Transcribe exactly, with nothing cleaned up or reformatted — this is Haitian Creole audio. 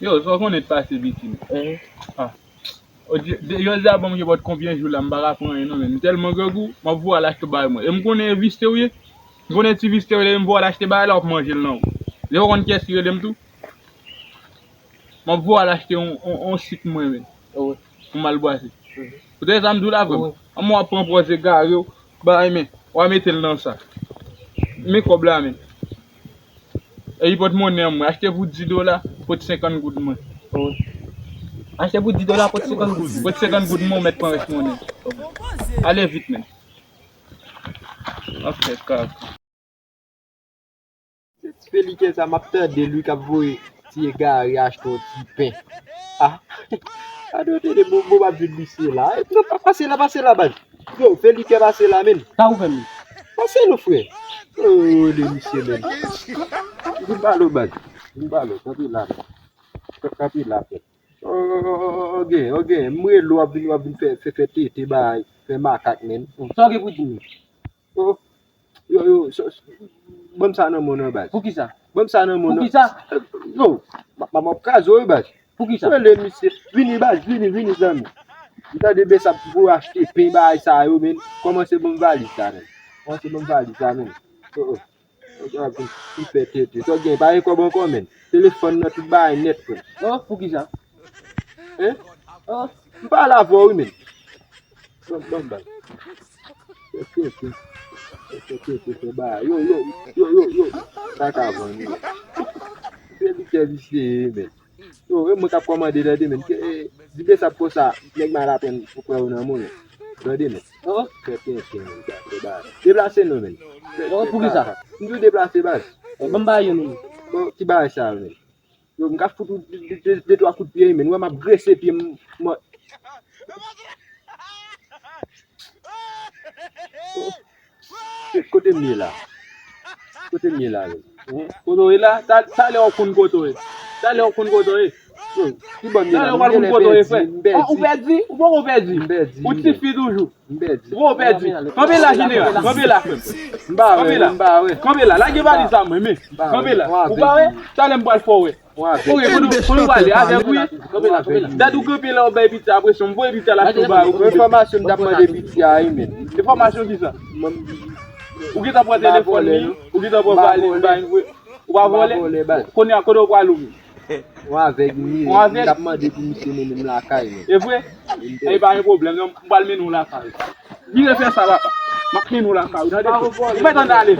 Yo, sa w konnen t pase, piti m. Ah. Jodi a, bon, m gen pòt konbyen jou la, m pa ka pran anyen non, men m tèlman grangou, m ap voye al achte bagay mwen. E m konnen e viste w ye. M konnen ti viste w ye, m voye al achte bagay la, w ap manje l nan ou. Lè w konn kiyès ki rele m tou? M ap voye al achte yon, yon, yon sik mwen, men. Pou m al bwase. Ou tande sa m di w la, frè m? Anmò w ap pran pòz egare w, bagay, men w a mete l nan sa. Men kòb la, men. E li pot monnen an, mwen. Achte pou dis dola, pot senkant goud mwen. Achte pou dis dola, pot senkant goud. Pot senkant goud mwen, ou mèt pran rès monnen. Ale vit, men. Afè kaka. Se ti pelikè sa, m ap tande l wi k ap voye ti egare achte yon ti pen. Ah. Gade w tande bon, bon, m ap jwenn misye la. E, non, pa, pase la, pase la, baz. Yo, Felike pase la, men. Sa ou fè, men? Pase nou, frè. Oh, de misye, men. Vin pale w, baz. Vin pale w, kanpe la, men. Kanpe la, frè. Oh, oh, oh, oh, oh, gen, oh, gen. M rele w, w ap vin, w ap vin fè, fè, fè tete, bay, fè makak, men. Sa w gen pou di m? Oh, yo, yo, so, so, ban m sa nan men w nan, baz. Poukisa? Ban m sa nan men w nan. Poukisa? Yo, m ap, m ap kraze w, wi, baz. Poukisa? Rele misye. Vini, baz, vini, vini, zanmi. M tande Besap pou achte pen, bagay sa yo, men. Kòmanse ban m valiz sa, men. Kòmanse ban m valiz sa, men. Oh, oh. Ou fè tete. Sa w gen, pa gen kòb ankò, men. Telefòn nan, tout bagay nèt, frè. Oh, poukisa? Hein? Oh. M pale avè w, wi, men. Ban, ban, ban. Fè tete. Fè tete, fè bagay. Yo, yo, yo, yo, yo. Sa ka vann, wi. Se li ki visye, men. Yo, e mwen k ap kòmande tande, men. Ke, eh, di Besap konsa, nèg mal aprann pou kwè yo nan mwen, men. Tande, men. Oh. Fè tenten, men. Sa, fè bagay. Deplase non, men. Oh, poukisa? M di w deplase, baz. Eh, ban m ba yo, men. Bon, ki bagay sa, men? Yo, m ka fout ou de, de, de, de twa kout pye, men. Ou wè m ap grese pye m, mwen. Kote m ye la? Kote m ye la, menm? Kote w ye la? Ta, talè w konn kote w ye. Talè w konn kote w ye. Yo, ki bò m ye la? Talè w pral konn kote w ye, frè. Ah, ou pèdi? Ou poko pèdi. M pèdi. Ou tifi toujou. M pèdi. Ou poko pèdi. Kanpe la, jeneral. Kanpe la, frè m. M pa wè, m pa wè. Kanpe la. Lage valiz la, mwen, men. Kanpe la. Ou pa wè? Talè m pral fè w wè. Mwen avèk. Ok, kote, kote w prale, avèk ou ye? Mwen avèk. Dat ou kanpe la, w bay piti a presyon, m voye piti a l ap tou ba ou. Enfòmasyon m t ap mande piti a wi, men. Enfòmasyon kisa? Ou gentan pran telefòn li, ou gentan pran valiz ba li, ou pa vòlè? Kounye a, kote w prale ou menm? Mwen avèk, m t ap mande pou misye mennen m lakay, men. E vre? E pa gen pwoblèm, non, m pral mennen w lakay ou. Vire fè sa, papa. M ap mennen w lakay ou, tande? Ou mèt ann ale.